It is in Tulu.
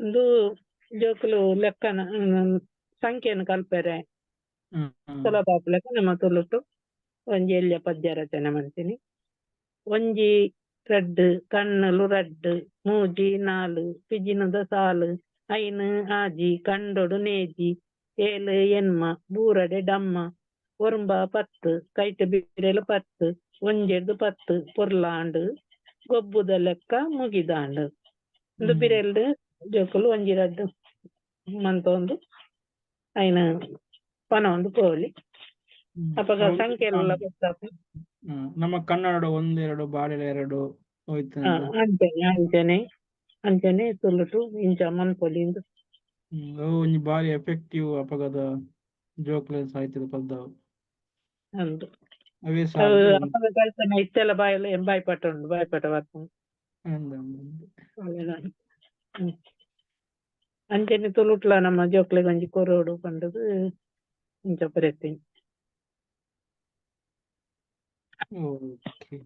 ಉಂದು ಜೋಕುಲು ಲೆಕ್ಕನ ಸಂಖ್ಯೆನ್ ಕಲ್ಪೆರೆ ಸುಲಭ ಆಪುಲೆಕ ನಮ್ಮ ತುಳುಟು ಒಂಜಿ ಎಲ್ಯ ಪದ್ಯ ರಚನೆ ಮಲ್ತಿನಿ. ಒಂಜಿ ರಡ್ಡ್ ಕಣ್ಣುಲು ರಡ್ಡ್, ಮೂಜಿ ನಾಲ್ ಪಿಜಿನುದ ಸಾಲು, ಐನ್ ಆಜಿ ಕಂಡೊಡು ನೇಜಿ, ಏಳು ಎನ್ಮ ಬೂರಡೆ ಡಮ್ಮ, ಒರುಂಬ ಪತ್ತ್ ಕೈಟ್ ಬಿರೆಲ್ ಪತ್ತ್, ಒಂಜೆಡ್ದ್ ಪತ್ತ್ ಪೊರ್ಲಾಂಡ್, ಗೊಬ್ಬುದ ಲೆಕ್ಕ ಮುಗಿದಾಂಡ್. ಉಂದು ಬಿರೆಲ್ಡ್ ಜೋಕುಲು ಒಂಜಿ ರಡ್ಡ್ ಮಂತೊಂದು ಐನ್ ಪನೊಂದು ಪೋವೊಲಿ. ಅಪಗ ಸಂಖ್ಯೆಲುಲ ಗೊತ್ತಾಪುಂಡು. ನಮ್ಮ ಕನ್ನಡ ಒಂದೆರಡು ಬಾಳೆಲೆ ಎರಡು ಹೋಯ್ತು. ಅಂಚನೆ ಅಂಚನೆ ಅಂಚನೆ ತುಳುಟು ಇಂಚ ಮನ್ಪೊಲಿ ಇಂದ್. ಅವು ಒಂಜಿ ಬಾರಿ ಎಫೆಕ್ಟಿವ್ ಅಪಗದ ಜೋಕ್ಲೆನ ಸಾಹಿತ್ಯದ ಪದವು. ಅಂದ್. ಅವೇ ಅವು ಸಾಲ್ ಅಪಗ ಕಲ್ಪನೆ ಇತ್ತೆಲ ಬಾಯಿಲ ಬಾಯಿಪಾಠ ಉಂಡು, ಬಾಯಿಪಾಠ ಬರ್ಪುಂಡು. ಅಂದ್ ಅಂದ್ ಅಂದ್. ಅಂಚನೆ ತುಳುಟ್ಲ ನಮ್ಮ ಜೋಕ್ಲೆಗ್ ಒಂಜಿ ಕೊರೊಡು ಪಂಡುದು ಇಂಚ ಬರೆತಿನಿ. ಓಕೆ.